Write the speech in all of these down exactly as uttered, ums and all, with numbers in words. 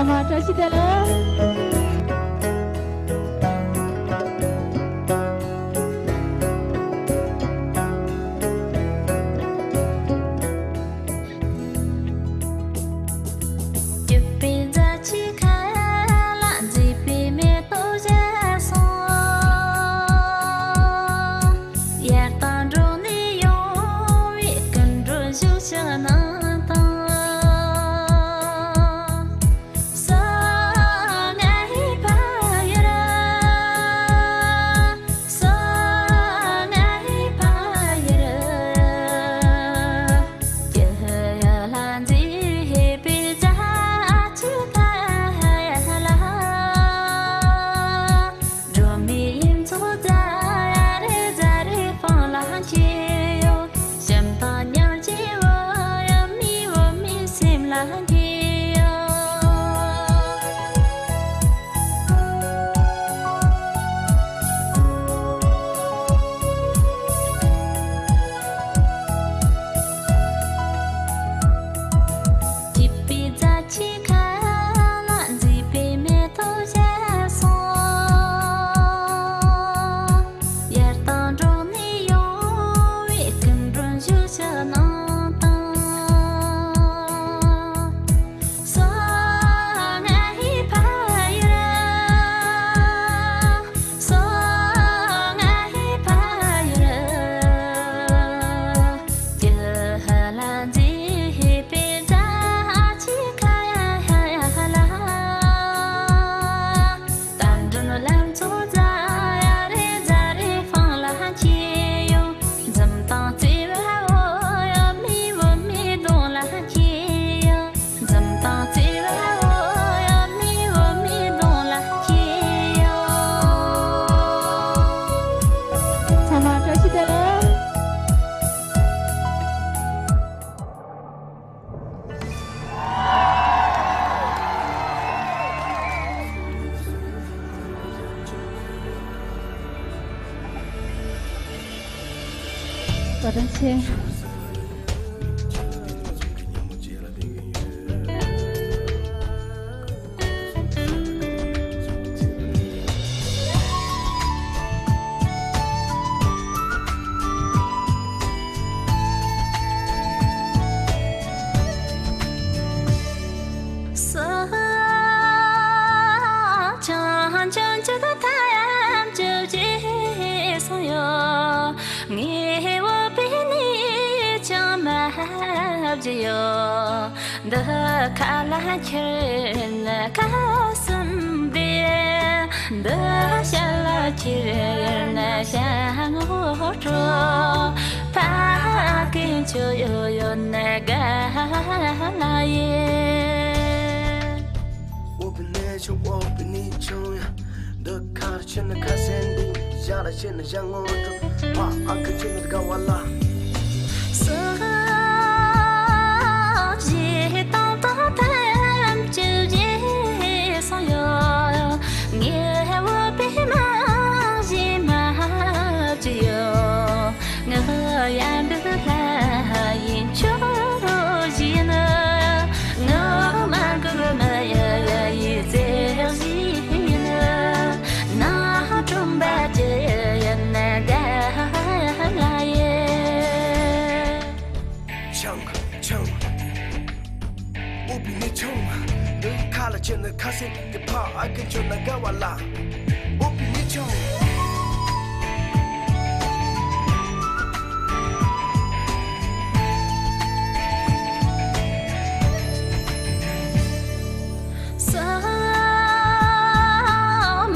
ཚང་མ་བཀྲ་ཤིས་བདེ་ལེགས། སྐྱིད་པའི་མཛའ་བརྩེ་ཁ་ལ་མཛེས་པའི་མེ་ཏོག་བཞད་སོང་། ཡར་དང་འགྲོ་ནས་ཡོང་བའི་སྐུ་མགྲོན་བཞུགས་ཤིག་གནང་དང་། སོ་ངའི་ཕ་ཡུལ། སོ་ངའི་ཕ་ཡུལ། སྐྱིད་ཡ་ལ་མཛེས་པའི་མཛའ་བརྩེ་ཁ་ཡ་ལ། སྒྲོན་མེ་ཡིན་ཚོགས་རྫ་ཡ་རེ་རྫ་རེ་སྤང་ལ་སྐྱེས་ཡོད། བྱམས་དང་སྙིང་རྗེ་བོ་ཡ་མི་བོ་མི་སེམས་ལ་སྐྱེས་ཡོད། སྐྱིད་པའི་མཛའ་བརྩེ་ཁ་ལ་མཛེས་པའི་མེ་ཏོག་བཞད་སོང་། ཡར་དང་འགྲོ་ནས་ཡོང་བའི་སྐུ་མགྲོན་བཞུགས་ཤིག་གནང་དང་། སོ་ངའི་ཕ་ཡུལ། སོ་ངའི་ཕ་ཡུལ། སྐྱིད་ལ་མཛེས་པའི་མཛའ་བརྩེ་ཁ་ཡ་ལ། རྟ་མགྲིན་ལམ་མཚོ་རྫ་ཡ་རེ་རྫ་རེ་སྤང་ལ་སྐྱེས་ཡོད། འཛུམ་དང་བརྩེ་བ་བོ་ཡ་མི་བོ་མི་གདོང་ལ་སྐྱེས་ཡོད། འཛུམ་དང་བརྩེ་བ་བོ་ཡ་མི་བོ་མི་གདོང་ལ་སྐྱེས་ཡོད། ཚང་མ་བཀྲ་ཤིས་བདེ་ལེགས། བཀའ་དྲིན་ཆེ། ས་ཆང་ཆང་ཆུ་ཐམས་ཅད་བརྗེད་སོང་ཡོད། ངའི་འོ་པའི་ནས་ཅང་མ་བརྗེད་ཡོད། འདི་ཁ་ལ་ཁྱེར་ན་ཁ་ཟུམ་བདེ། འདི་ཞལ་ལ་ཁྱེར་ན་ཞལ་ངོ་སྤྲོ། ཕ་གི་མཆོད་ཡོད་ཡོད་ན་དགའ་ལ་ཡེ། འོ་པའི་ནས་ཆུང་འོ་པའི་ནས་ཆུང་ཡ། འདི་ཁར་ཕྱིན་ན་ཁ་སེང་འདུག་ཞག་ལ་ཕྱིན་ན་ཞག་ངོ་འགྲོ། ཕ་ཨ་ཁུ་ཕྱིན་ན་དགའ་བ་ལ། ས་གཞི་དང་དང་ཐམས་ཅད་བརྗེད་སོང་ཡོད། ངའི་འོ་པའི་མ་གཞི་མ་བརྗེད་ཡོད། ངའི་ཡ་འདི་ལྷ་ཡི་མཆོད་བཞིན་ནི། ངའི་མ་གི་མ་ཡ་ཡ་ཡི་རྩེ་བཞིན་ནི། ནང་དྲུང་པ་ཅི་ཡིན་ན་དགའ་ལ་ཡེ། ཆང་ཆང་། འོ་པའི་ནས་ཆང་། འདི་ཁ་ལ་ཕྱིན་ན་ཁ་སེང་འདི་ཕ་ཨ་ཁུ་མཆོད་ན་དགའ་བ་ལ། འོ་པའི་ནས་ཆང་། ས་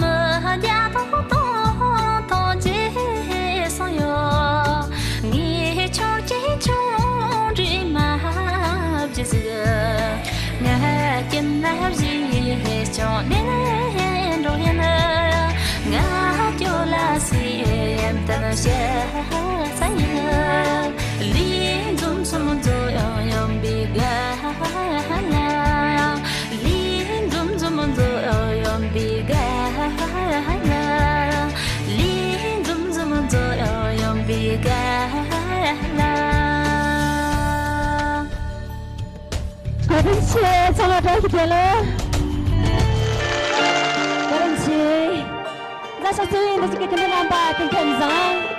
མི་རྒྱ་ཐོག་ཐོག་ཐོག་ཅེས་སོང་ཡོད། ངའི་ཆུང་ཆེ་ཆུང་འདྲིས་མ་བརྗེད་ཟིག་ང་སྐྱིད་ན་བཞིན་ཆུང་ནས་འགྲོ་ཡིན། ང་སྐྱོ་ལ་སེམས་ཏན་བཤད་ས་ཡིན། ལས་འཛོམས་འཛོམས་འཛོམས་ཡོང་ཡོང་པའི་དགའ་ལ། ལས་འཛོམས་འཛོམས་འཛོམས་ཡོང་པའི་དགའ་ལ། ལས་འཛོམས་འཛོམས་འཛོམས་ཡོང་ཡོང་པའི་དགའ་ལ། བཀའ་དྲིན་ཆེ། ཚང་མ་བཀྲ་ཤིས་བདེ་ལེགས། བཀྲ་ཤིས་བདེ་ལེགས། འདི་ཅིག་གི་དེ་འདྲ་རྣམ་པ་སྐུ་ཁམས་བཟང་།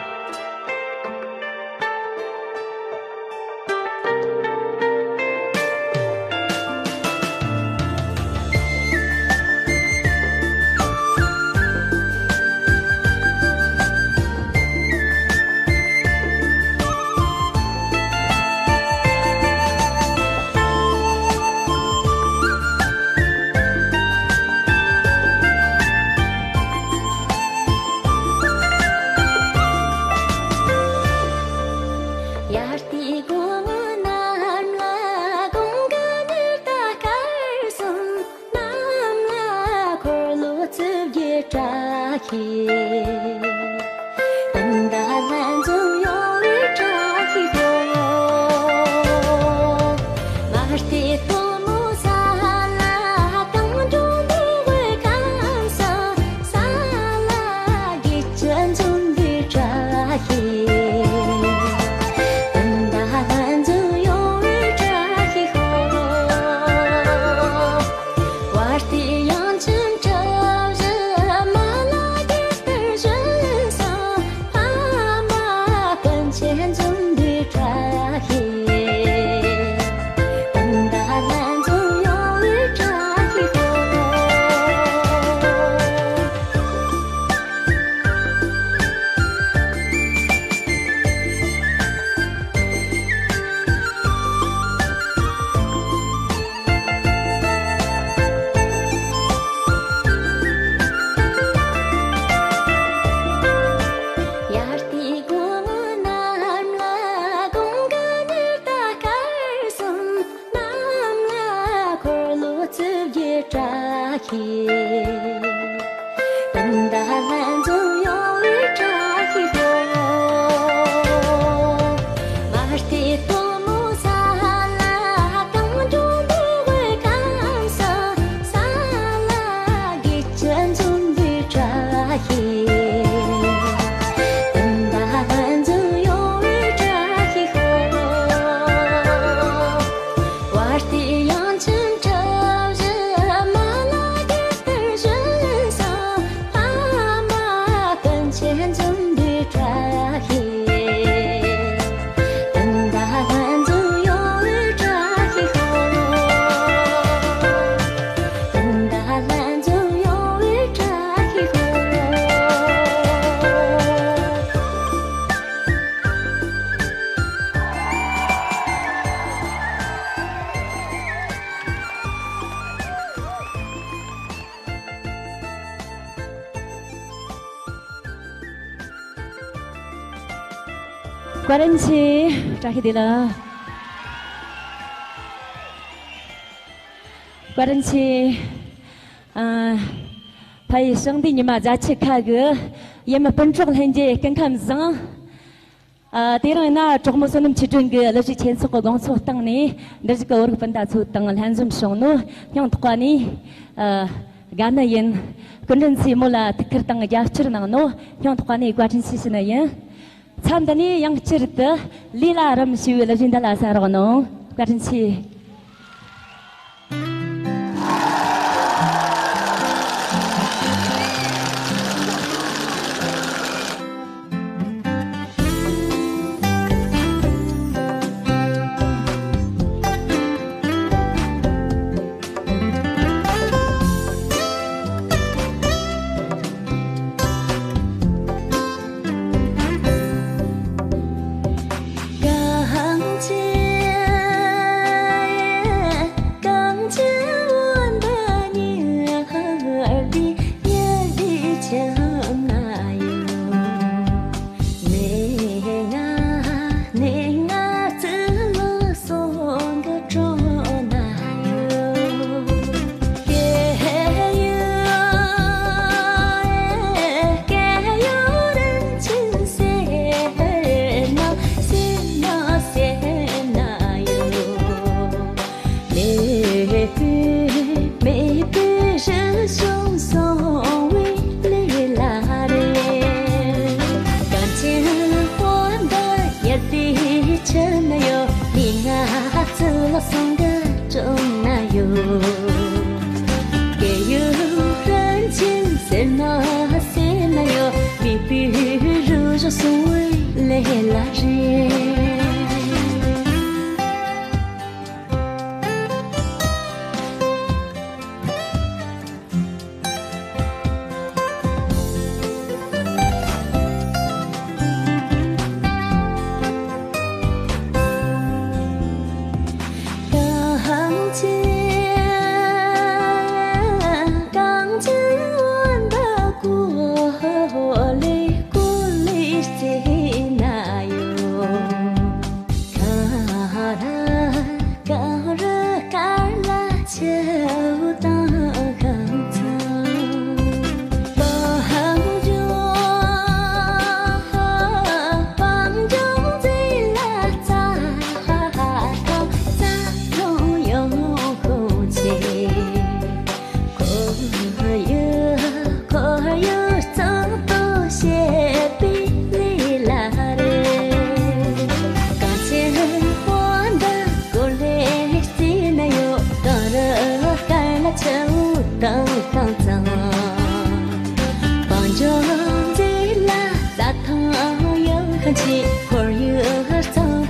བཀའ་དྲིན་ཆེ། བཀྲ་ཤིས་བདེ་ལེགས། བཀའ་དྲིན་ཆེ། ཨ། ཕ་ཡུལ་ཞིང་སྡེའི་ཉི་མ་རྫ་ཆུ་ཁ་གི་ཡུལ་མི་སྤུན་གྲོགས་ལྷན་རྒྱས་སྐུ་ཁམས་བཟང་། ཨ། དེ་རིང་ན་གྲོགས་མོ་བསོད་ནམས་ཆོས་སྒྲོན་གྱིས་གླུ་གཞས་ཆོས་ཚོགས་ཀྱི་དགོངས་ཚུལ་བཏང་ནས་འདིར་བཞུགས་ཀྱི་བོད་རིགས་སྤུན་ཟླ་ཚོ་དང་ལྷན་འཛོམས་བྱུང་ནོ། སྙིང་ཐག་པ་ནས་ཨ། དགའ་ནི་ཡིན། སྐུ་མགྲོན་ཚོས་མོ་ལ་ཐུགས་ཁུར་དང་རྒྱབ་སྐྱོར་གནང་ནོ། སྙིང་ཐག་པ་ནས་བཀའ་དྲིན་ཆེ་ཞུ་ནི་ཡིན། མཚམས་འདི་ནས་ཡང་བསྐྱར་དུ་ལུས་ལ་རིམ་ཞེས་པའི་གླུ་གཞས་འདི་ལ་གསན་རོགས་གནང་། བཀའ་དྲིན་ཆེ།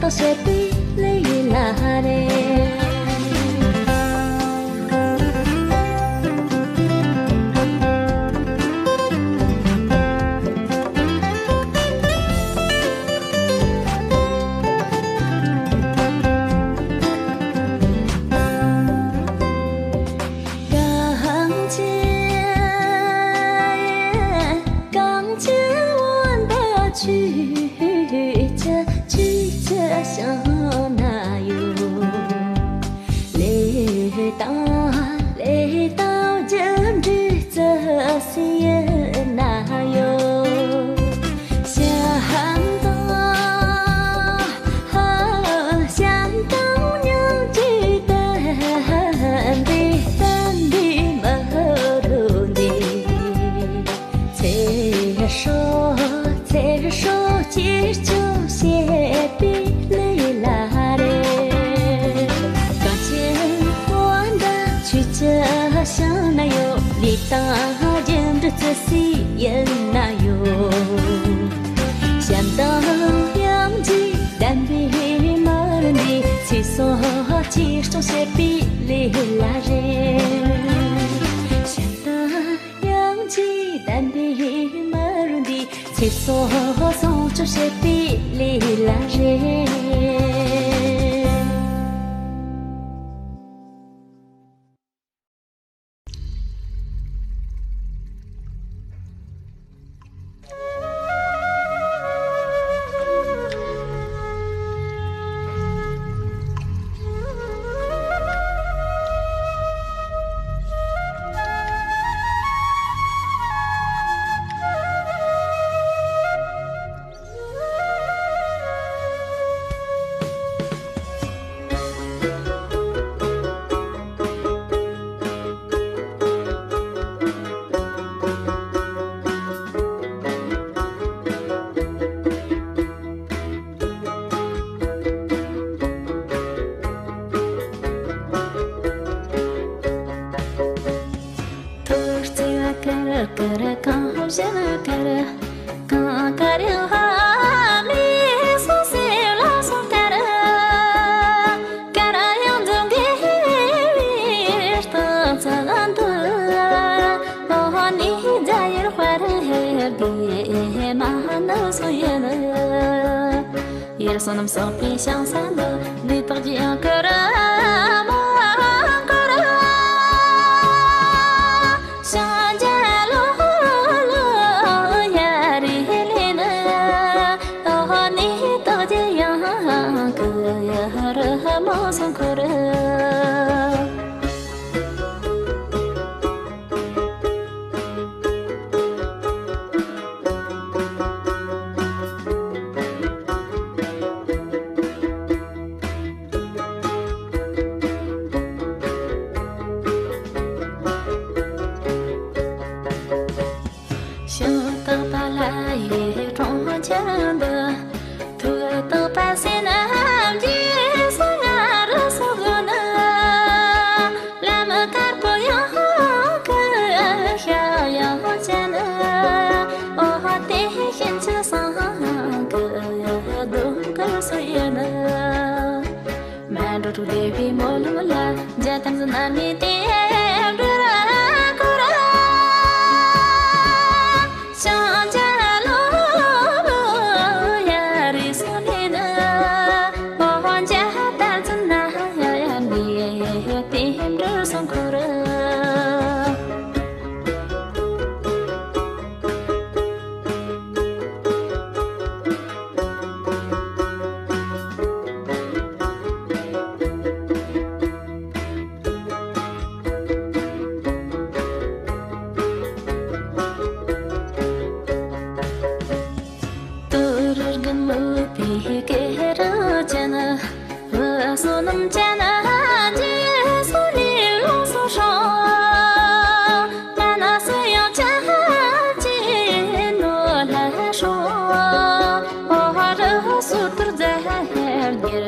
བྱེད་པའི་ལས་ལ་རེ། གང་ཅི་གང་ཅི་འོན་པ་ཆོས་ཅི་ཅི་བྱང་ན་ཡོད། ལས་དང་ལས་དང་རྒྱུ་འབྲས་བརྩི་སྲིད་ཡིན་ན་ཡོད། བྱམས་དང་བྱམས་དང་སྙིང་རྗེ་ལྡན་པའི་བསྟན་པའི་མི་རོ་འདི། ཚེ་སྲོག་ཚེ་སྲོག་གཅེས་སྐྱོང་བྱེད་པའི་ལས་ལ་རེ། གང་ཅི་དབང་དང་ཆོས་ཅི་བྱང་ན་ཡོད། ལས་དང་རྒྱུ་འབྲས་བརྩི་སྲིད་ཡིན་ན་ཡོད། བྱམས་དང་སྙིང་རྗེ་ལྡན་པའི་མི་རོ་འདི། ཚེ་སྲོག་གཅེས་སྐྱོང་བྱེད་པའི་ལས་ལ་རེ། བྱམས་དང་སྙིང་རྗེ་ལྡན་པའི་མི་རོ་འདི། ཚེ་སྲོག་སྲུང་སྐྱོབ་བྱེད་པའི་ལས་ལ་རེ། ཐུགས་རྩེ་བ་དཀར་དཀར་གང་བཞིན་དཀར། གང་དཀར་ཡང་ཧ་ལས་སོ་སེ་ལ་སོ་དཀར། དཀར་ཡང་འཛུམ་གྱི་བའི་རྟགས་ཚ་འདུག་ཨོ་ནི་རྫ་ཡུལ་དཔལ་ཧེ་དེ་མ་ནུ་སོ་ཡིན། ཡུལ་བསོད་ནམས་གསོག་པའི་ཞིང་ས་འདི། ལས་དག་རྒྱུ་ཡང་བསྐུར་མ་བསྐུར། ཞིང་རྒྱ་ལོ་ལོ་ཡ་རི་ལི་ནི། ཨོ་ནི་དག་རྒྱུ་ཡང་བསྐུར་མ་བསྐུར། ཞིང་བདག་པ་ལ་ཡི་གྲོང་ཁྱེར་འདི། ཐུགས་རྟག་པ་སེམས་རྣམས་ཀྱིས་སུ་ང་རུ་སོགས་ནི། ལམ་དཀར་པོ་ཡང་གི་ཤ་ཡང་ཅན། ཨོ་དེ་ཤིན་ཅི་སང་གི་སྡུག་གི་སུ་ཡིན། མ་འགྲོ་དྲུག་བདེ་བའི་སྨོན་ལམ་ལ། འཇའ་དམ་ཟི་ན་མི་དེ་འགྲོ་ར་འགྲོ་ར། ཞིང་རྒྱ་ལོ་ལོ་ཡ་རི་སོ་ལི་ནི། ཨོ་འཇའ་ལྟར་ཚུན་ན་ཡ་ཡ་འདི་དེ་འགྲོ་སོང་ཁོ་ར། ཏུ་རུ་གི་མུ་པི་ཀེ་ར་ཅན། བསོད་ནམས་ཅན་རྗེས་སུ་ལས་ལོངས་སུ་ཤོག་ང་ན་སུ་ཡང་ཅན་གྱི་ནོར་ལྷ་ཤོག་ཨོ་རུ་སུ་ཐུར་རྫ་ཧེར་གྱི་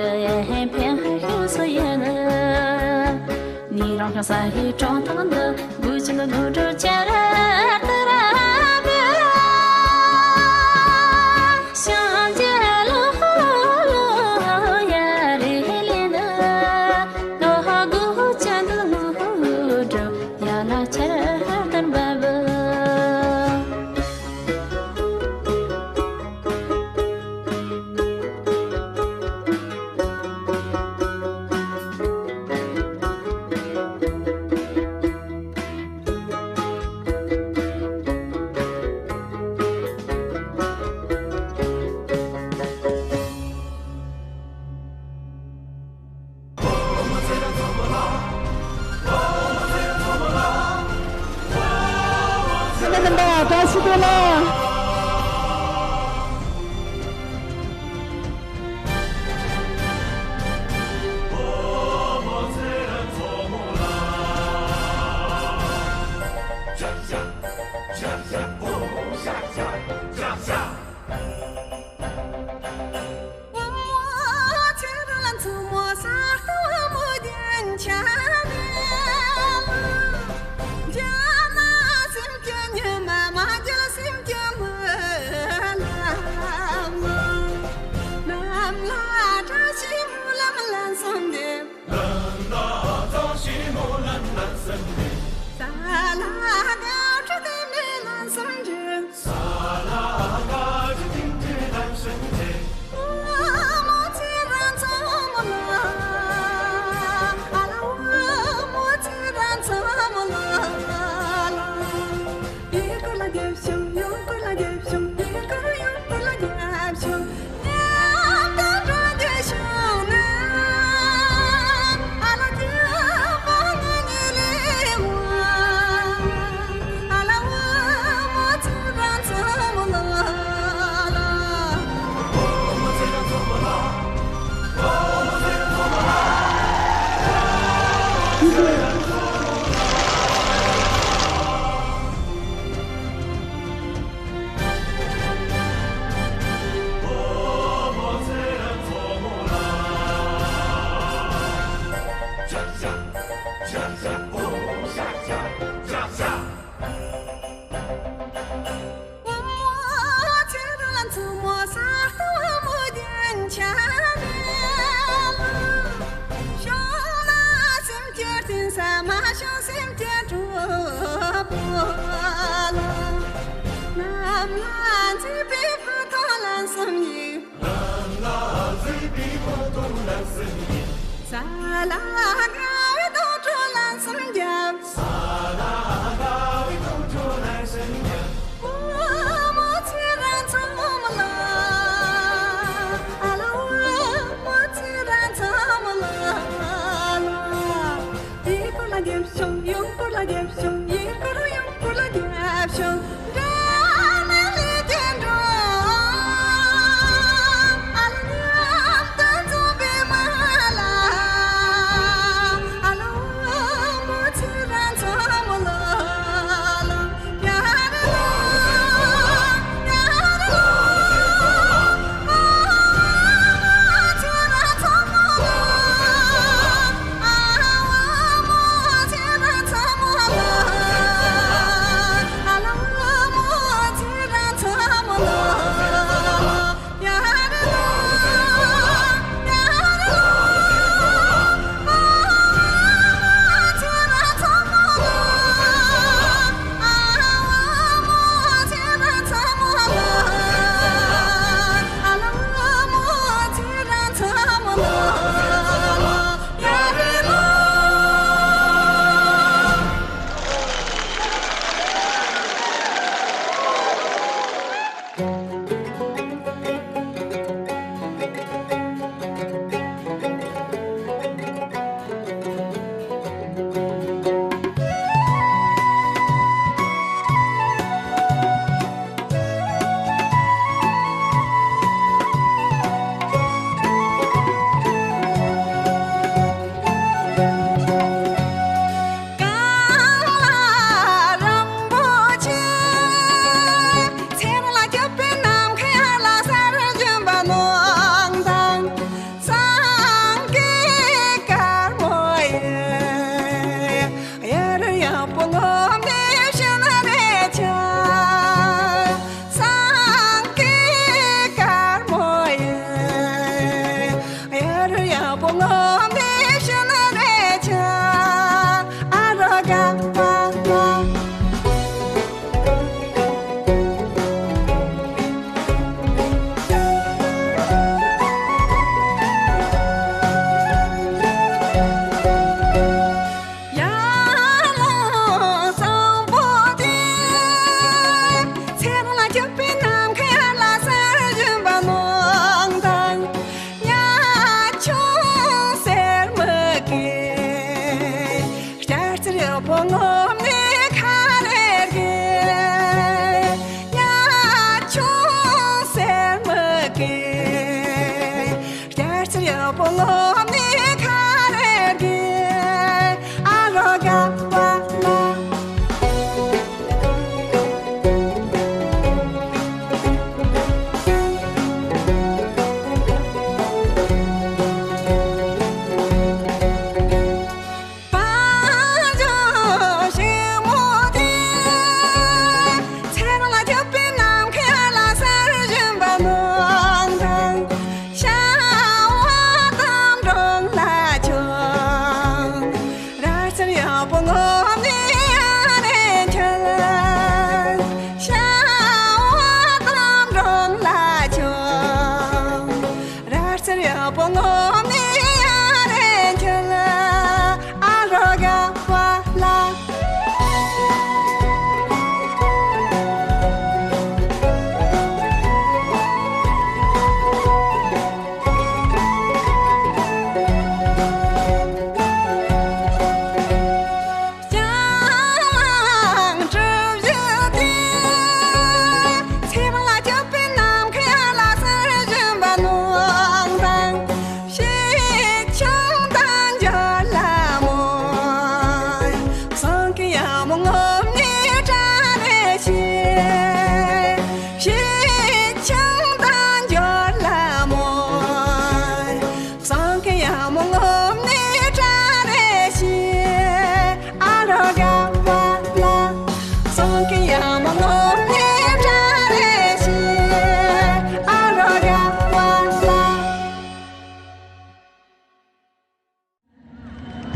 ཕན་ཤུ་སུ་ཡིན། ནི་རང་ཤ་ས་ཧི་གྲོང་ཐང་འདི། དགུ་ཅི་ནི་ནུ་འགྲོ་ཅ་ར་ཏི་ར་བི། ཞང་ཅ་ལོ་ལོ་ བཀྲ་ཤིས་བདེ་ལེགས།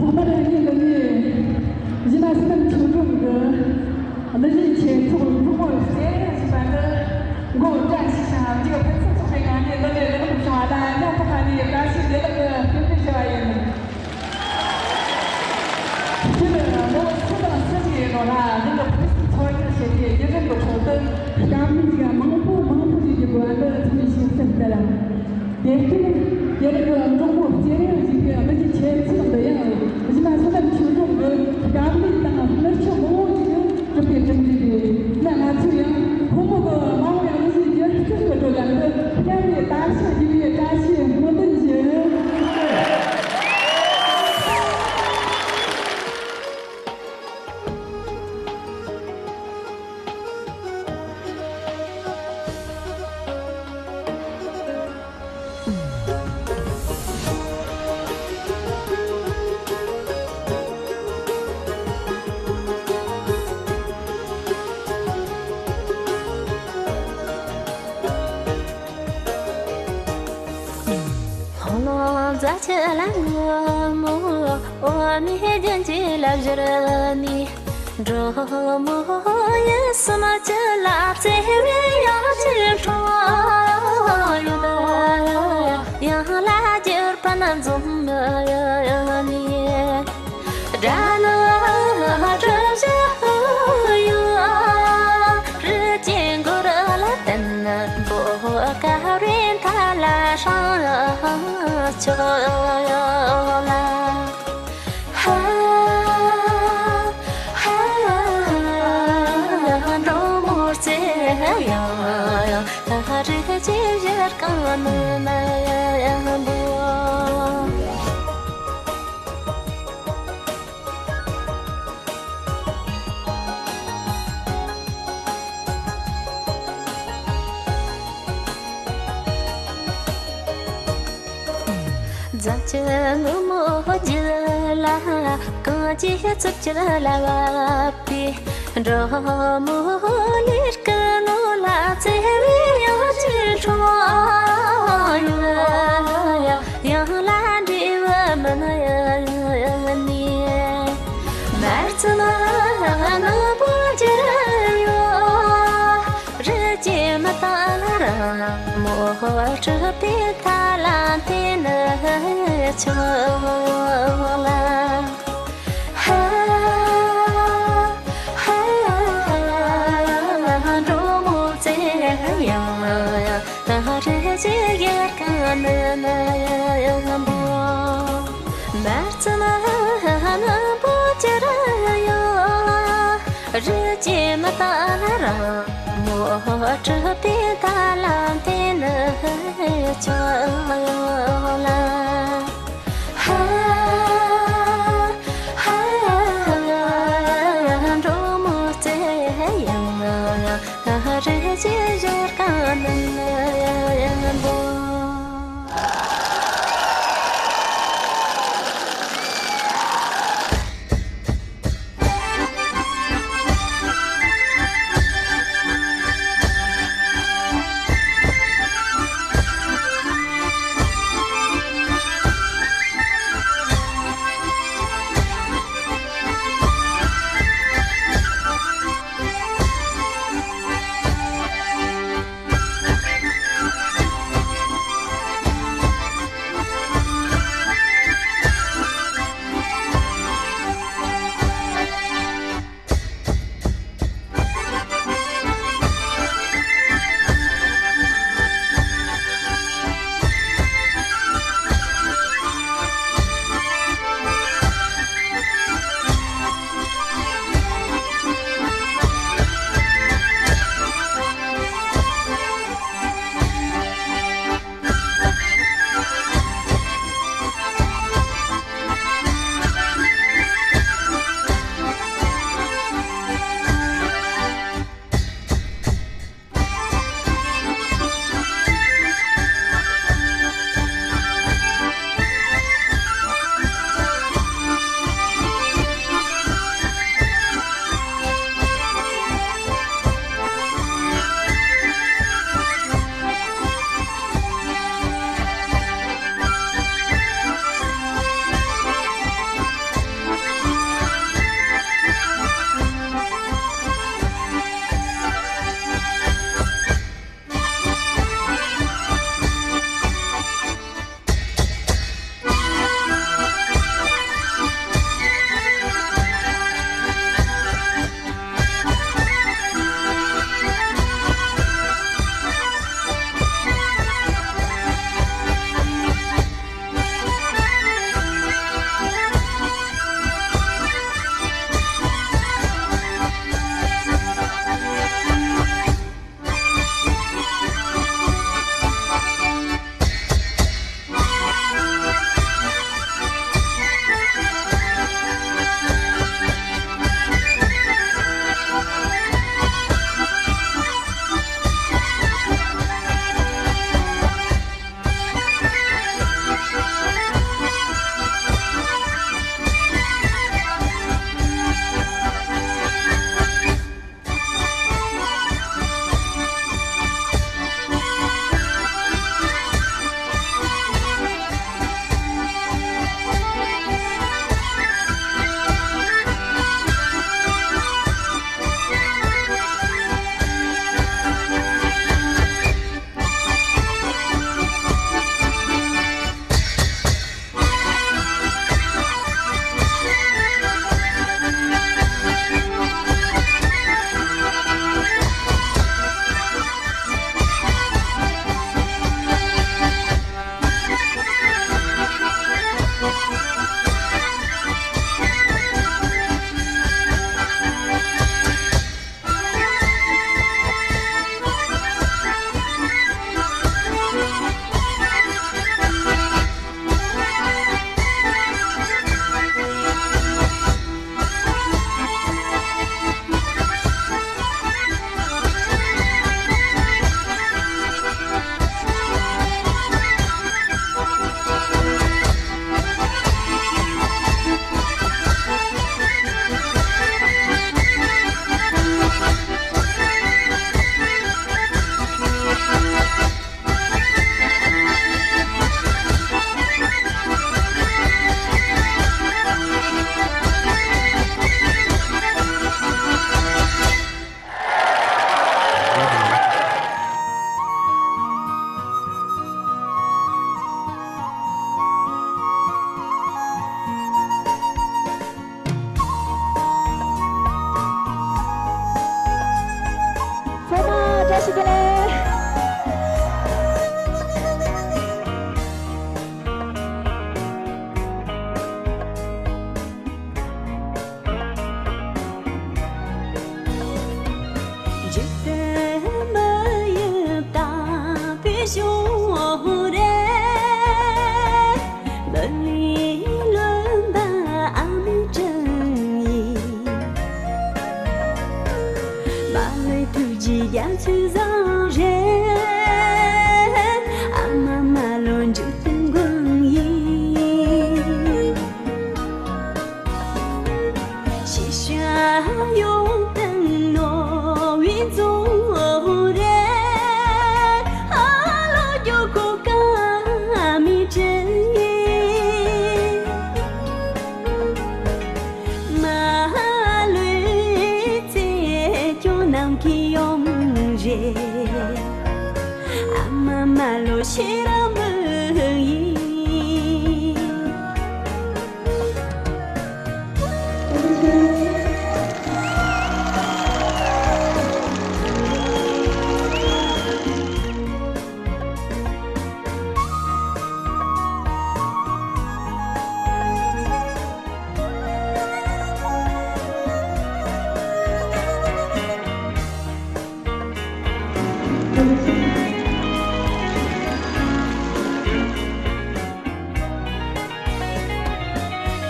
ཐོག་མར་ངས་འདི་ནས་གཞི་མ་བསོད་ནམས་ཆོས་སྒྲོན་གྱི་གླུ་གཞས་ཆེད་ཚོགས་འབྲོག་མོ་རྩེ་རིང་ཞེས་པ་འདི་མགོ་བཀྲ་ཤིས་ཤིང་མཇུག་ཕུན་སུམ་ཚོགས་པའི་ངང་ནས་གླུ་ལེན་ལེན་དུ་བྱུང་བ་ལ་སྙིང་ཐག་པ་ནས་བཀྲ་ཤིས་བདེ་ལེགས་ཀྱི་རྟེན་འབྲེལ་ཞུ་བ་ཡིན། སྤྱིར་ལོ་སུ་དང་སུ་ཞིག་ཡིན་རུང་ལ་མི་ལ་ཕུན་སུམ་ཚོགས་པར་བྱེད་པའི་བརྒྱུད་རིམ་གྱི་ཁྲོད་དུ་དཀའ་གནད་ཅིག་མང་པོ་མང་པོ་ཞིག་གི་སྒོ་ནས་ཚང་མས་ཤེས་གསལ་ལྟར། དེར་བརྟེན་དེ་རིང་གི་འབྲོག་མོ་རྩེ་རིང་ཞེས་པའི་གླུ་གཞས་ཆེད་ཚོགས་འདི་ཡང་གཞི་མ་བསོད་ནམས་ཆོས་སྒྲོན་གྱི་དཀའ་གནད་དང་གནོད་འཚེ་མང་པོ་ཞིག་གིས་གྲུབ་པའི་གྲུབ་འབྲས་རེད། ན་ང་ཚོས་ཡང་ཁོ་མོ་གི་མ་འོངས་པའི་གླུ་གཞས་སྒྱུ་རྩལ་གྱི་བགྲོད་ལམ་དུ་སྐྱབས་རེ་ལྟ་ཞིག་རྒྱུ་བའི་བཀྲ་ཤིས་སྨོན་འདུན་ཞུ། ལྷོ་ནུབ་རྫ་ཆུ་ལ་ངོ་མོ། འོ་མའི་རྒྱན་གྱི་ལ་བཞུར་ནས། འབྲོག་མོ་ཡིད་སེམས་ཀྱི་ལ་བརྩེ་བའི་ཡང་ཅིག་འཕྲོ་ཡོད། ཡང་ལ་གྱུར་པ་ན་འཛོམས་ནས། དགྲ་ནི་གྲུ་བཞི་ཡོད། རི་སྐྱེས་མགོ་ར་ལ་བརྟེན་ནས། འབོ་དཀར་བའི་མཐའ་ལ་སྲང་ཆོག་ལ། ཧ་ཧ། འབྲོག་མོ་རྩེ་ཡང་། རི་སྐྱེས་བཞད་གང་ནི་ན་ཡང་འབོ། རྫ་ཆུ་སྔོན་མོ་རྒྱུད་ལ། གངས་ཀྱི་རྩིབས་བཅིར་ལ་བབས་པའི། འབྲོག་མོ་ལས་སྐུ་ནོར་ལ་བརྩེ་བའི་ཡང་ཅིག་འཕྲོ་ཡོད། ཡང་ལ་འབྲས་བུ་མིན་ཡང་ནས། མར་རྩི་མ་ནག་པོ་གྱུར་ཡོད། རི་སྐྱེས་མི་དག་ལ་རང་མོ། གྲུབ་པའི་མཐའ་ལ་བརྟེན་ནས་ཆོག་ལ། ཧ་ཧ། འབྲོག་མོ་རྩེ་ཡང་། རི་སྐྱེས་བཞད་གང་ནི་ན་ཡང་འབོ། མར་རྩི་མ་ནག་པོ་གྱུར་ཡོད། རི་སྐྱེས་མི་དག་ལ་རང་མོ། གྲུབ་པའི་མཐའ་ལ་བརྟེན་ནས་ཆོག་ལ། ཧ་ཧ། འབྲོག་མོ་རྩེ་ཡང་། རི་སྐྱེས་བཞད་གང་ནི་ཡང་འབོ། ཚུལ་བཟང་རེད། ཨ་མ་མ་ལོ་འཇུག་ཏུ་འགོང་ཡིན། ཤེས་བྱ་ཡོང་སྟེང་ནོར་བུའི་རྫོང་རེད། ཨ་ལོ་རྒྱུ་གོ་ཀ་མི་དྲན་ཡིན། མ་ལུས་ཚེ་སྐྱོང་ནམ་མཁའི་ཡུམ་རེད། ཨ་མ་མ་ལོ་ཤེས་རབ་མོ་ཡིན།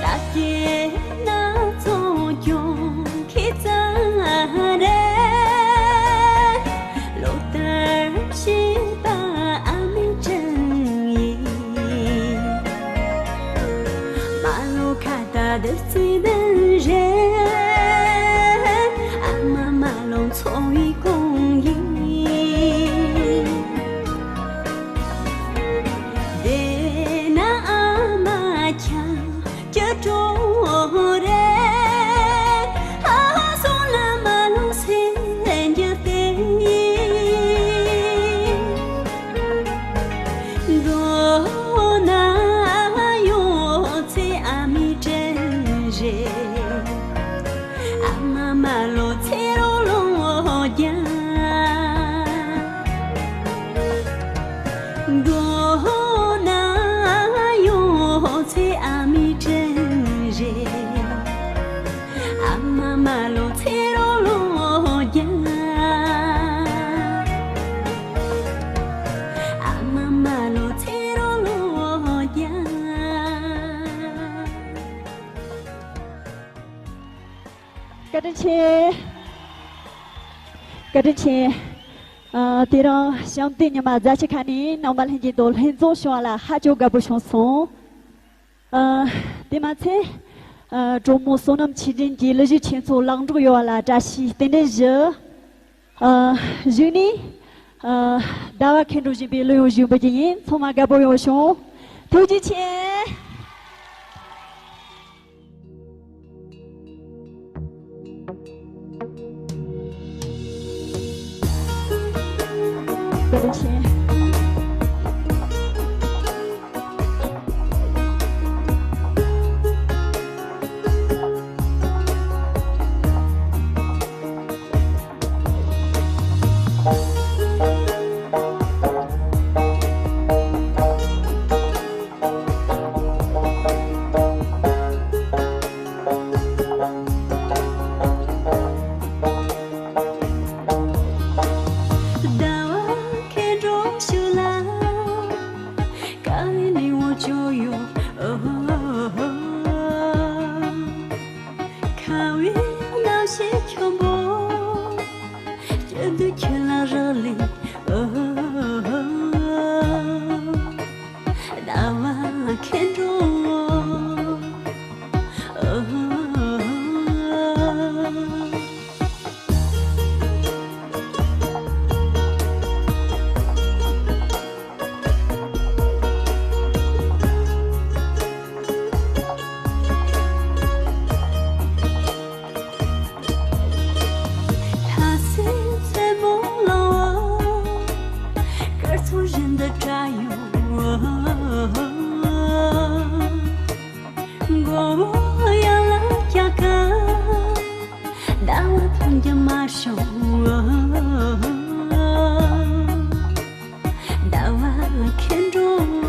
ད་སྐྱེས་ན་ཚོང་སྐྱོང་ཁྱེད་ཚང་རེད། ལོ་ལྟར་བྱིས་པ་ཨ་མའི་དྲིན་ཡིན། མ་ལོ་ཁ་ད་བདུད་རྩི་ལྡན་རེད། ཨ་མ་མ་ལོ་འཚོ་བའི་གོང་ཡིན། དེ་ན་ཨ་མ་ཁྱབ་ཀྱི་གྲོགས་རེད། ཨ་སོང་ན་མ་ལོ་སེམས་རྒྱུད་དེ་ཡིན། མགོ་ན་ཡོད་ཚེ་ཨ་མའི་དྲིན་རེད། ཨ་མ་མ་ལོ་ཚེ་རོགས་ལོ་རྒྱ། མགོ་ན་ཡོད་ཚེ་ཨ་མའི་དྲིན་རེད། ཨ་མ་མ་ལོ་ཚེ་རོགས་ལོ་རྒྱ། ཨ་མ་མ་ལོ་ཚེ་རོགས་ལོ་རྒྱ། བཀའ་དྲིན་ཆེ། བཀའ་དྲིན་ཆེ། ཨ། དེ་རིང་བྱམས་བསྟོད་ཉི་མ་རྫ་ཆུ་ཁ་ནས་ནང་པ་ལྷན་རྒྱས་དང་ལྷན་འཛོམས་བྱུང་བ་ལ་ཧ་ཅང་དགའ་པོ་བྱུང་སོང་། ཨ། དེ་མ་ཚད། ཨ། གྲོགས་མོ་བསོད་ནམས་ཆོས་སྒྲོན་གྱིས་གླུ་གཞས་ཆེན་ཚོགས་ལེགས་གྲུབ་ཡོང་བ་ལ་བཀྲ་ཤིས་རྟེན་འབྲེལ་ཞུ། ཨ། གཞུག་ནས། ཨ། ཟླ་བ་མཁས་གྲོགས་གཞོན་པའི་གླུ་དབྱངས་གཞུག་འབུལ་གྱི་ཡིན། ཚང་མ་དགའ་པོ་ཡོང་བྱུང་། ཐུགས་རྗེ་ཆེ། ཟླ་བ་མཁས་གྲོགས་ཞུ་ལ། དཀའ་བའི་ལེའུ་བཅུ་ཡོད། ཁ་བའི་རྣམ་ཤེས་ཁྱུང་པོ། སྐྱིད་སྡུག་ཁྱོད་ལ་རག་ལས། ཟླ་བ་མཁས་གྲོགས། ལྷ་སའི་མཚན་མོ་ལ། སྐར་ཚོགས་བཞིན་དུ་བཀྲ་ཡོང་། མགོ་བོ་ཡར་ལ་བཀྱག་ག་ཟླ་བ་ཐོན་གྱི་མ་བྱུང་། ཟླ་བ་མཁས་གྲོགས།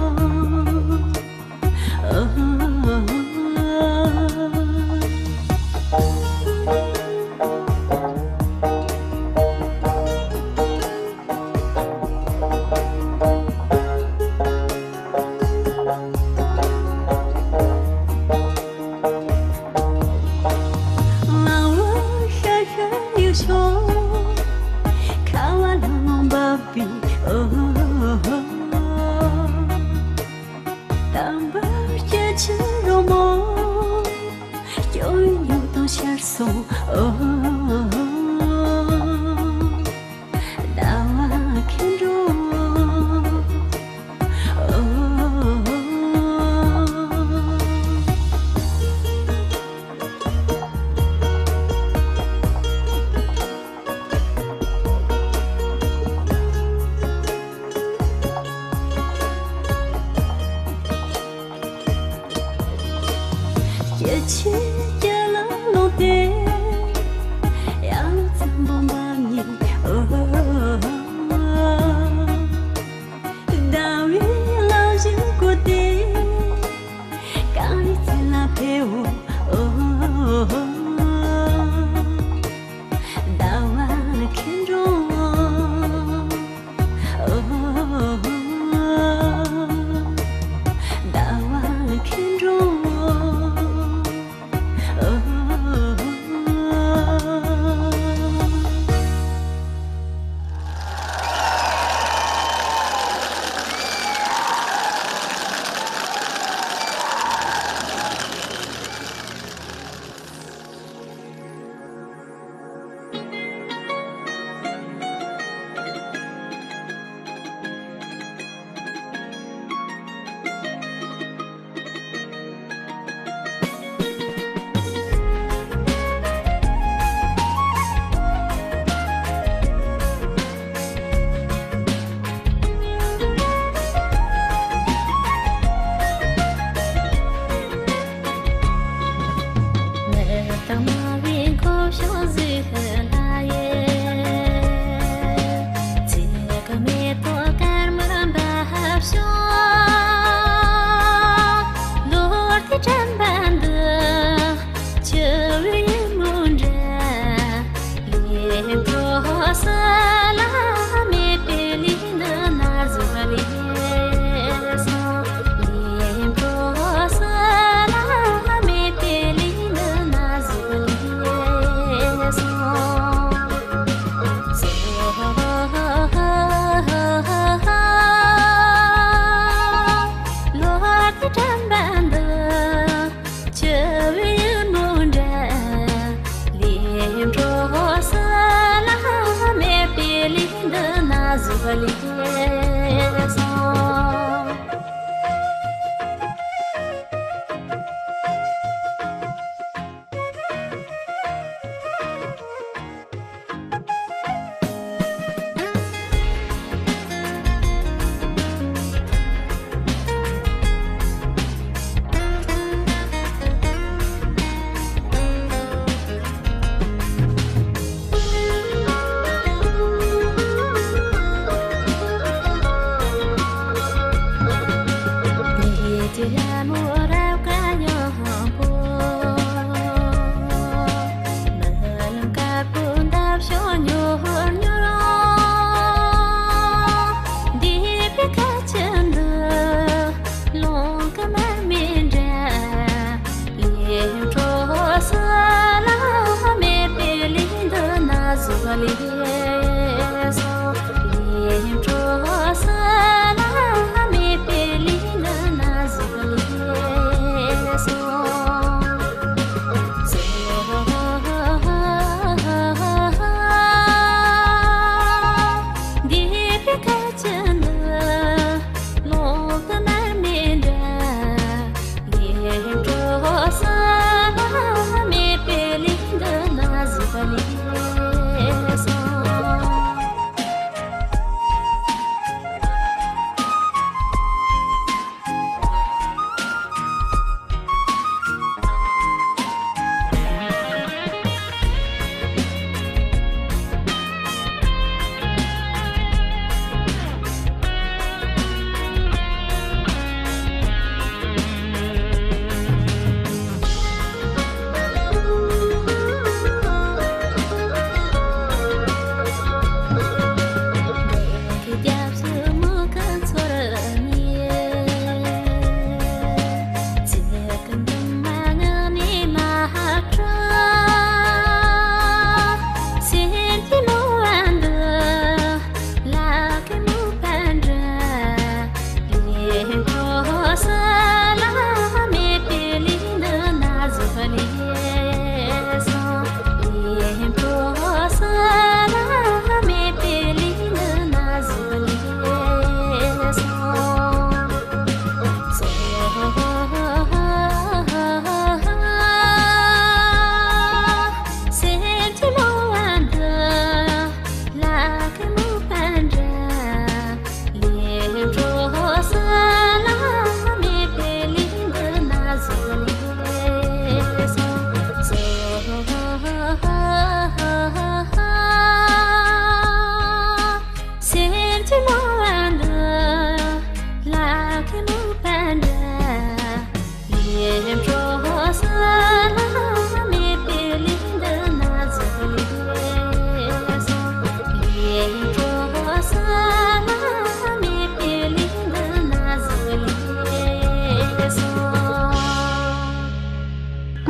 སོང་། ཨོ། ཟླ་བ་ཁེར་འགྲོ། ཨོ། སྐྱེ་ཆེན་སྐྱ་ལ་ལོངས་ཏེ། ཡང་ཚ་བོ་འབབ་ཉིན། ཨོ། ཟླ་བའི་ལག་བཞིན་བསྐོར་ཏེ། གངས་རི་རྩེ་ལ་ཕེབས་འོ། ཟླ་བ་ཁེར་འགྲོ། ཟླ་བ་ཁེར་འགྲོ།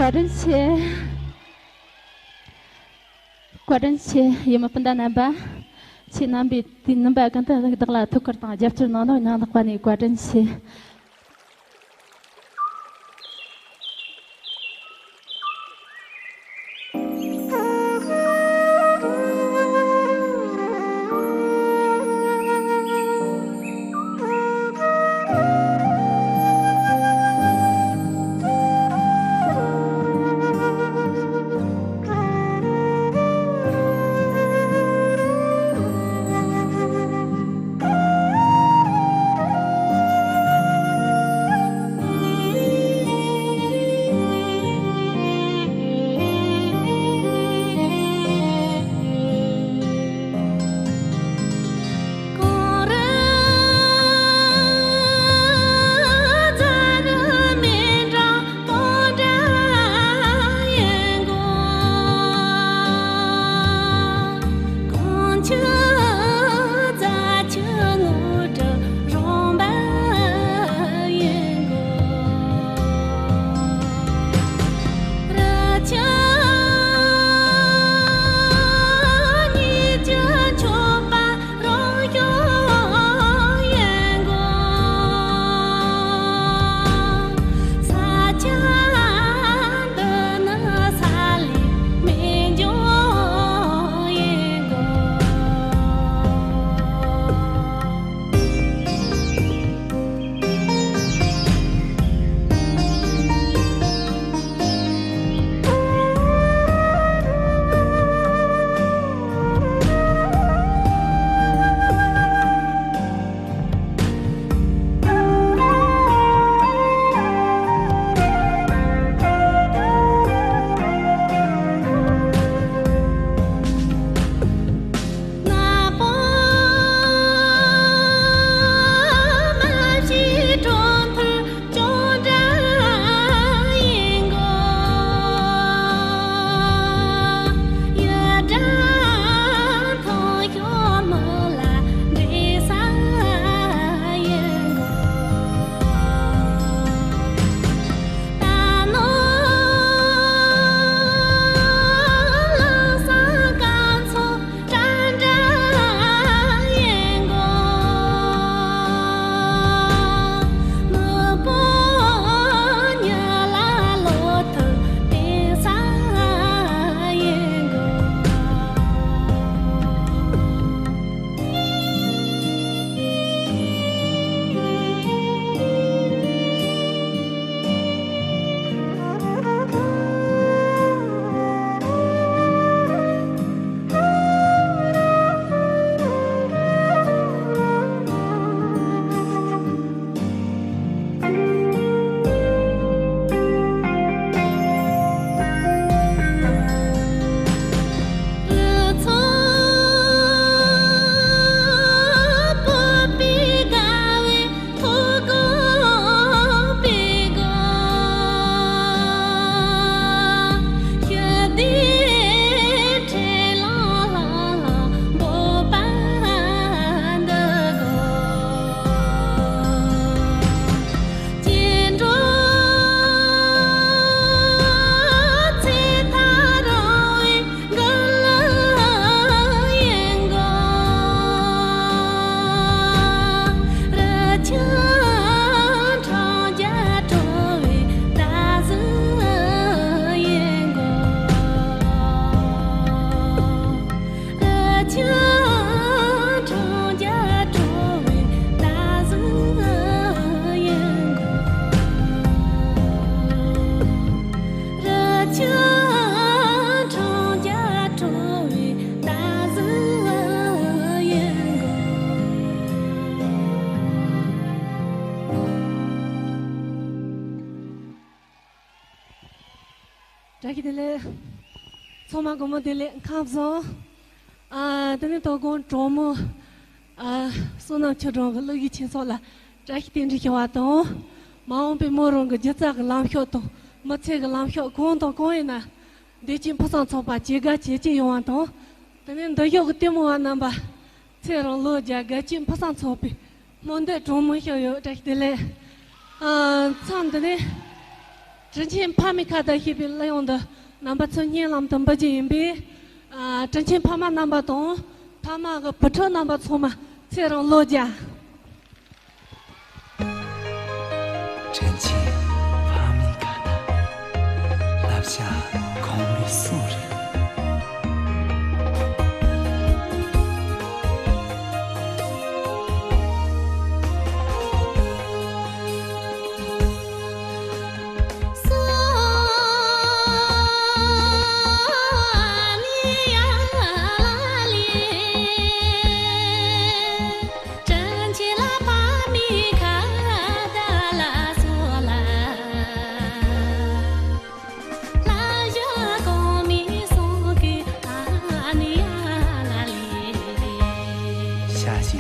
བཀའ་དྲིན་ཆེ། བཀའ་དྲིན་ཆེ། ཡུལ་མི་སྤུན་ཟླ་རྣམ་པ། ཁྱེད་རྣམ་པས་དུས་རྣམ་པ་ཀུན་ཏུ་བདག་ལ་ཐུགས་ཁུར་དང་རྒྱབ་སྐྱོར་གནང་ནོ་ཡང་དག་པ་ནས་བཀའ་དྲིན་ཆེ། བཀྲ་ཤིས་བདེ་ལེགས། ཚང་མ་དགོང་མོ་བདེ་ལེགས། ཁམས་བཟང་། ཨ། དེ་ནས་དོ་དགོང་གྲོགས་མོ། ཨ། བསོད་ནམས་ཆོས་སྒྲོན་གྱི་གླུ་གཞས་ཆེན་ཚོགས་ལ་བཀྲ་ཤིས་རྟེན་འབྲེལ་ཞུ་བ་དང་། མ་འོངས་པའི་མོ་རང་གི་སྒྱུ་རྩལ་གྱི་ལམ་ཕྱོགས་དང་མི་ཚེ་གི་ལམ་ཕྱོགས་གང་དང་གང་ཡིན་ན། བདེ་སྐྱིད་ཕུན་སུམ་ཚོགས་པ་ཇི་དགར་བྱེད་ཀྱི་ཡོང་བ་དང་། དེ་ནས་འདི་ཤོག་གི་ལྟད་མོ་བ་རྣམ་པ། ཚེ་རིང་ལོ་བརྒྱ། དགའ་སྐྱིད་ཕུན་སུམ་ཚོགས་པའི་སྨོན་འདུན་གྲངས་མེད་ཞུ་ཡོད། བཀྲ་ཤིས་བདེ་ལེགས། ཨ། མཚམས་འདི་ནས། དྲིན་ཆེན་ཕ་མའི་ཁ་བརྡ་ཞེས་པའི་གླུ་དབྱངས་འདི་རྣམ་པ་ཚོའི་སྙན་ལམ་དུ་འབུལ་རྒྱུ་ཡིན་པས། ཨ། དྲིན་ཆེན་ཕ་མ་རྣམ་པ་དང་ཕ་མ་གི་བུ་ཕྲུག་རྣམ་པ་ཚང་མ་ཚེ་རིང་བློ་རྒྱ། དྲིན་ཆེན་ཕ་མའི་ཁ་བརྡ། བསླབ་བྱ་གོང་མའི་གསུང་རེད། ཤ་ཞེས་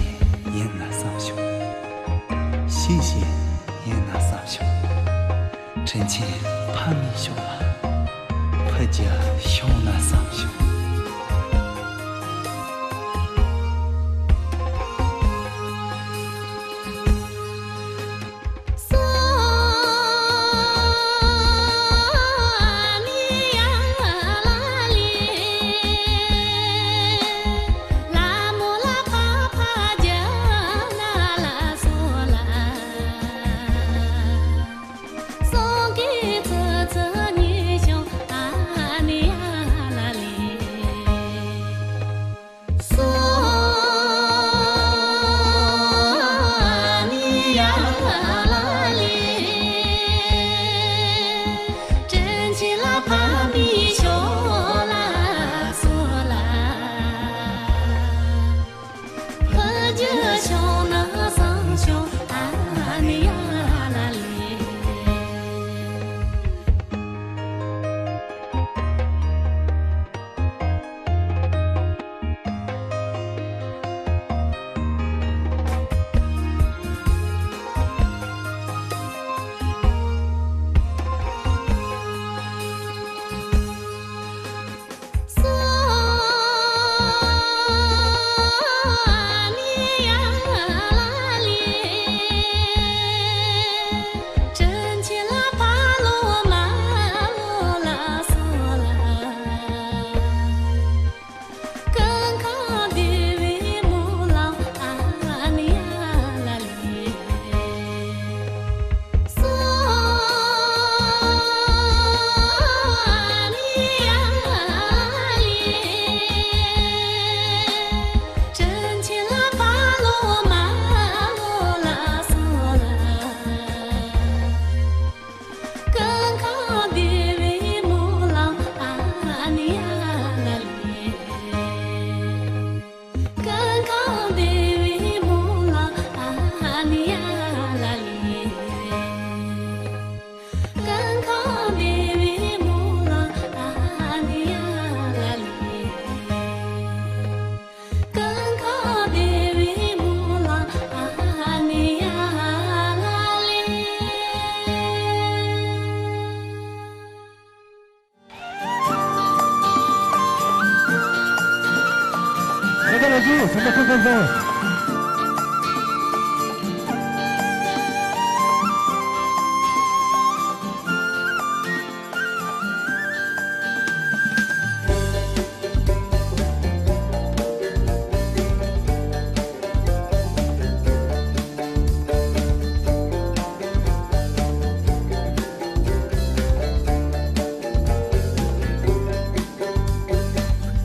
ཡིན་ན་བསམ་བྱུང་། ཤེས་ཞེས་ཡིན་ན་བསམ་བྱུང་། དྲིན་ཆེན་ཕ་མའི་ཕྱོགས་ལ་ཕུལ་རྒྱུ་བྱུང་ན་བསམ་བྱུང་།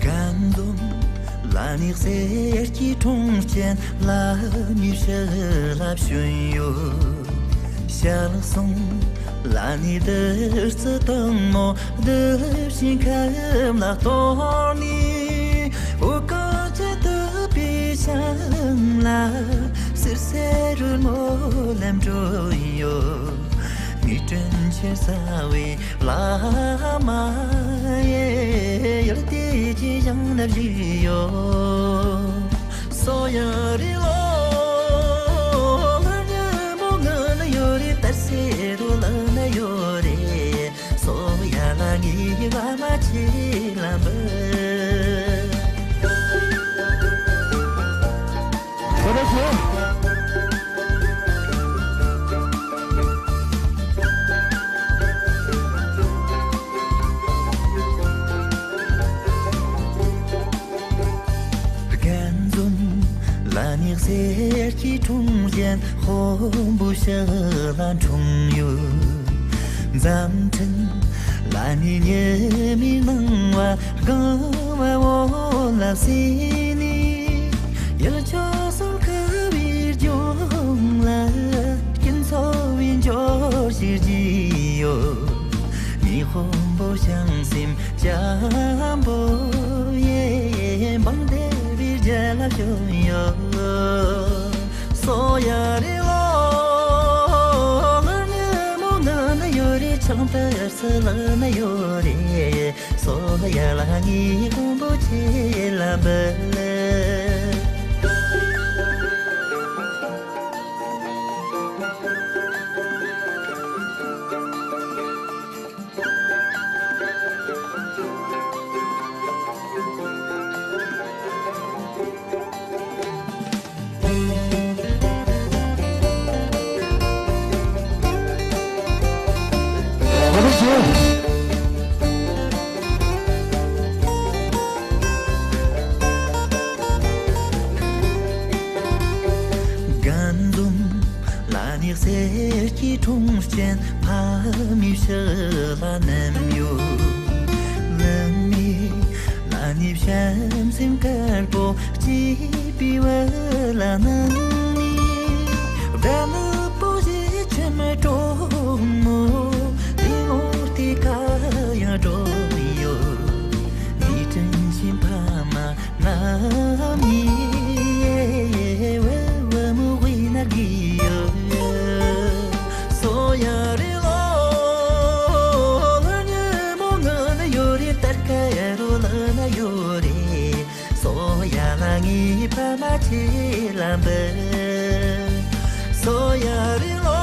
ཀན་འཛོམས་ལ་ནི་གསེར་གྱི་གྲོང་ཁྱེར་ལ་ནི་ཕྱི་ལ་བྱོན་ཡོད། ཞལ་གསུང་ལ་ནི་བདུད་རྩི་གཏུམ་མོ་བདུད་བཞིའི་ཁབ་ལ་གཏོར་ནས། འོ་ཀོ་ཅི་བཏུད་པའི་ཞིང་ལ་བསིལ་ཟེར་རོལ་མོ་ལེན་འགྲོ་ཡོད། མི་དྲིན་ཆེ་ས་བའི་བླ་མ་ཡི་ཡུལ་དེ་ཅི་ཞིང་ན་བཞུགས་ཡོད། སོ་ཡ་རི་ལོ་ལ་ཉི་མོ་ངུ་ན་ཡོད་རེད། ད་སེ་རུ་ལ་ན་ཡོད་རེད། སོ་ཡ་ལ་ངའི་བླ་མ་ཆེ་ལ་འབུལ། ཡན་དཔོན་པོ་ཞི་ལ་འཁྲུངས་ཡོད། མཛད་འཕྲིན་ལ་ནི་ཉི་མའི་སྣང་བ་གང་བ་འོ་ལ་སྲིད་ནས། ཡུལ་ཕྱོགས་སུ་ཁུ་བའི་ལྗོངས་ལ་སྐྱིད་འཚོ་བའི་འབྱོར་ཕྱིར་བགྱིས་ཡོད། ཉི་ཧོང་པོ་བྱང་སེམས་སྤྱང་པོ་ཡེ་འབངས་བདེ་བའི་རྒྱལ་ལ་བྱོན་ཡོད། སོ་ཡ་རེ་ལོ་ལ་ཉི་མོ་ང་ན་ཡོད་རེད། ཆང་དར་སི་ལ་ན་ཡོད་རེད། སོ་ཡ་ལ་ངའི་དཔོན་པོ་ཆེ་ལ་འབུལ། རྒན་འཛོམས་ལ་ནི་གསེར་གྱི་གྲོང་ཁྱེར་ཕ་མའི་ཕྱི་ལ་བསྣམས་ཡོད། ལི་མི་ལ་ནི་བྱམས་སེམས་དཀར་པོ་སྐྱེས་པའི་བུ་ལ་གནང་ནས། བདག་ནི་པོ་ཞིག་ཆེན་མོ་གྲོགས་མོ་དེ་ལོ་དེ་ག་ཡང་འགྲོ་ཡོད། ནི་དྲིན་ཆེན་ཕ་མ་ནམ་ཡིན་བུ་བུ་མོ་དབུས་ན་དགོས་ཡོད། སོ་ཡ་རེ་ལོ་ལ་ཉི་མོ་ང་ན་ཡོད་རེད། དར་ཁ་ཡ་རོ་ལ་ན་ཡོད་རེད། སོ་ཡ་ལ་ངའི་ཕ་མ་ཆེ་ལ་འབུལ། སོ་ཡ་རེ་ལོ་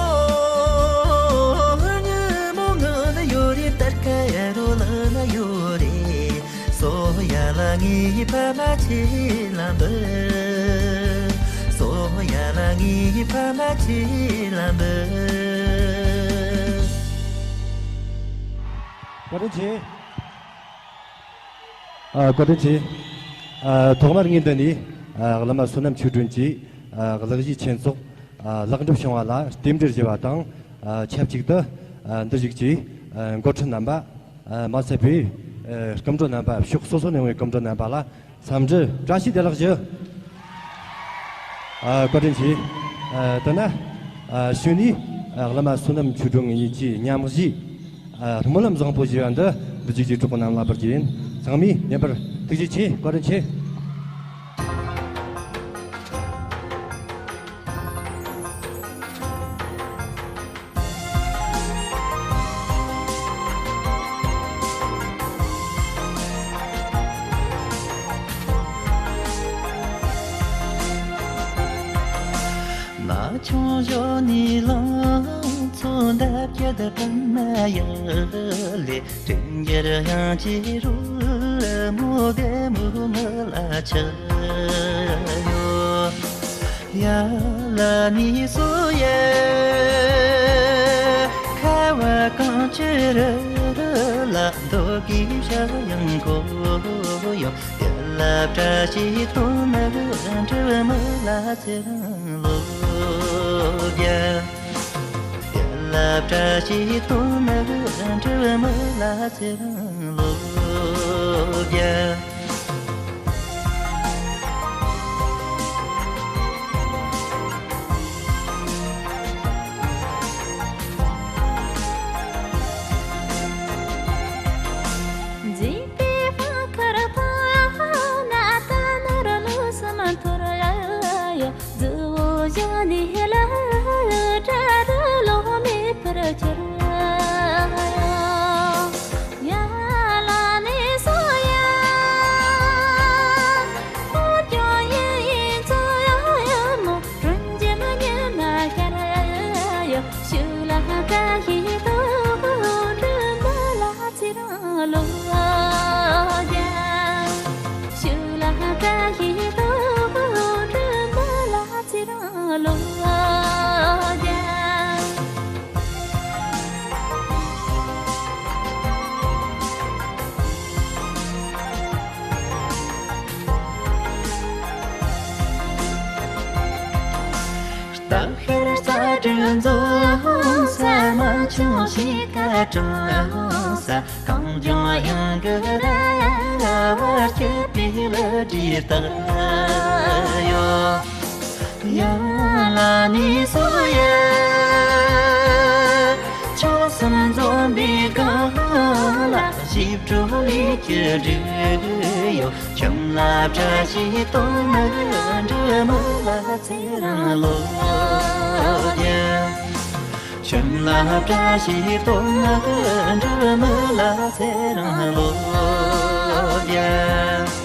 ལ་ཉི་མོ་ང་ན་ཡོད་རེད། དར་ཁ་ཡ་རོ་ལ་ན་ཡོད་རེད། སོ་ཡ་ལ་ངའི་ཕ་མ་ཆེ་ལ་འབུལ། སོ་ཡ་ལ་ངའི་ཕ་མ་ཆེ་ལ་འབུལ། བཀའ་དྲིན་ཆེ། ཨ། བཀའ་དྲིན་ཆེ། ཨ། ཐོག་མར་ངས་འདི་ནས། ཨ། བླ་མ་བསོད་ནམས་ཆོས་སྒྲོན་གྱི། ཨ། གླུ་གཞས་ཆེན་ཚོགས། ཨ། ལེགས་འགྲུབ་བྱུང་བ་ལ་རྟེན་འབྲེལ་ཞུ་བ་དང་། ཨ། ཆབས་ཅིག་ཏུ། ཨ། འདི་བཞུགས་ཀྱི། ཨ། འགོ་ཁྲིད་རྣམ་པ། ཨ། མ་ཟད་པའི། ཨ། སྐུ་མགྲོན་རྣམ་པ། ཕྱོགས་སོ་སོ་ནས་ཡོང་བའི་སྐུ་མགྲོན་རྣམ་པ་ལ་འཚམས་འདྲི་བཀྲ་ཤིས་བདེ་ལེགས་ཞུ། ཨ། བཀའ་དྲིན་ཆེ། ཨ། དེ་ན། ཨ། གཞུག་ནས། ཨ། བླ་མ་བསོད་ནམས་ཆོས་སྒྲོན་ངེད་གཉིས་ཀྱིས་མཉམ་གཞས། ཨ། སྨོན་ལམ་བཟང་པོ་ཞེས་པ་འདི་འདི་བཞུགས་ཀྱི་གྲོགས་པོ་རྣམས་ལ་འབུལ་གྱི་ཡིན། ཚང་མས་ཉན་པར་ཐུགས་རྗེ་ཆེ། བཀའ་དྲིན་ཆེ། ན་ཆུང་ཞོ་ནི་ལང་ཚོ་འདབ་བརྒྱད་པད་མ་ཡག་ལས། དྲིན་འཇལ་ཡང་ཅི་རུ་མོ་བདེ་མོ་མི་ལ་ཆི་ཡོད། ཡ་ལ་ནི་སུ་ཡ་ཁ་བ་གང་ཅི་རུ་ལ་འདོད་གི་ཤ་ཡང་གོ་ཡོད། ཡ་ལ་བཀྲ་ཤིས་ཐོག་མ་གི་འབྲུ་མི་ལ་ཚེ་རིང་ལོ་རྒྱ། ཡ་ལ་བཀྲ་ཤིས་ཐོག་མ་གི་འབྲུ་མི་ལ་ཚེ་རིང་ལོ་རྒྱ། འཇིག་པའི་ཁ་ཁར་ཕ་ན་ད་ནོར་ལུས་སམ་འཐོར་ཡ། རྫི་བོ་ཞང་ནི་ལ་དྲ་རུ་ལོ་མེ་ཕར་ཁྱེར་ཡ། ཡ་ལ་ནི་སོ་ཡ། ཨོ་ཅོ་ཡེ་ཡེ་ཚོ་ཡ་ཡ་མོ། རུན་ཇེ་མ་ཉེ་མ་ཤར་ཡ། ཤུ་ལ་ཀ་ཧི་ཏོ་གྲུ་མ་ལ་ཚེ་རིང་ལོ་རྒྱ། ཤུ་ལ་ཀ་ཧི་ཏོ་གྲུ་མ་ལ་ཚེ་རིང་ལོ་རྒྱ། རྟ་ འཛོམས་ས་མ་བྱུང་ཞིག་ག་གྲོང་ས། གངས་ལྗོངས་ཡངས་གི་ར་བར་སྐྱིད་པའི་ལ་བྲིས་བཏགས་ཡོད། ཡ་ལ་ནི་སོ་ཡ། ཆོལ་གསུམ་འཛོམས་པའི་སྒང་ལ། ཞིབ་འགྲོ་ལས་ཀྱི་འབྲུ་ཡོད། ཁྱིམ་ལ་བཀྲ་ཤིས་གཏོར་མ་འབྲུ་མོ་ལ་ཚེ་རིང་ལོ་བརྒྱ། ཁྱིམ་ལ་བཀྲ་ཤིས་གཏོར་མ་འབྲུ་མོ་ལ་ཚེ་རིང་ལོ་བརྒྱ།